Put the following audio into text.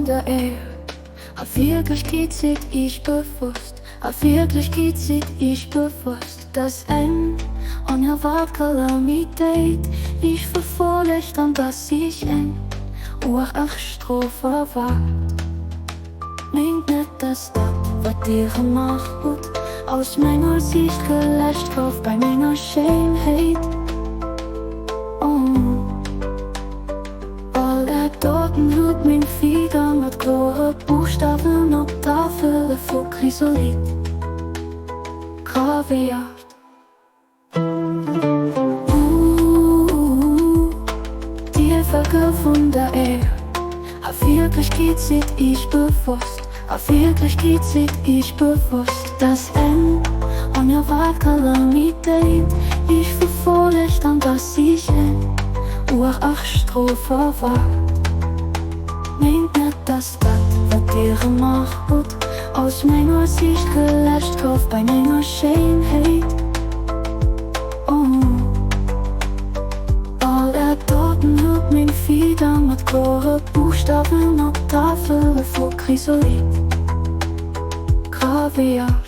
vun der Äerd. A Wierklechkeet sidd Iech bewosst, a Wierklechkeet sidd Iech bewosst, dass eng onerwaart Kalamitéit Iech verfollegt an dass Iech eng uerg Strof erwaart. Mengt net, dass dat, wat Dir gemaach hutt, aus menger Siicht geläscht gouf bei menger Schéinheet. Oh, all är Doten huet meng Fieder mat klore Buchstawen op Tafele vu Chrysolith gravéiert. Ooh, dir Vëlker vun der Äerd, a Wierklechkeet sidd iech bewosst, a Wierklechkeet sidd iech bewosst, dass eng onerwaart Kalamitéit iech verfollegt an dass iech eng uerg Strof erwaart. Mengt net, dass dat, wat dir gemaach hutt, Aus menger Siicht geläscht gouf bei menger Schéinheet, oh. All är Doten huet meng Fieder mat klore Buchstawen op Tafele vu Chrysolith gravéiert.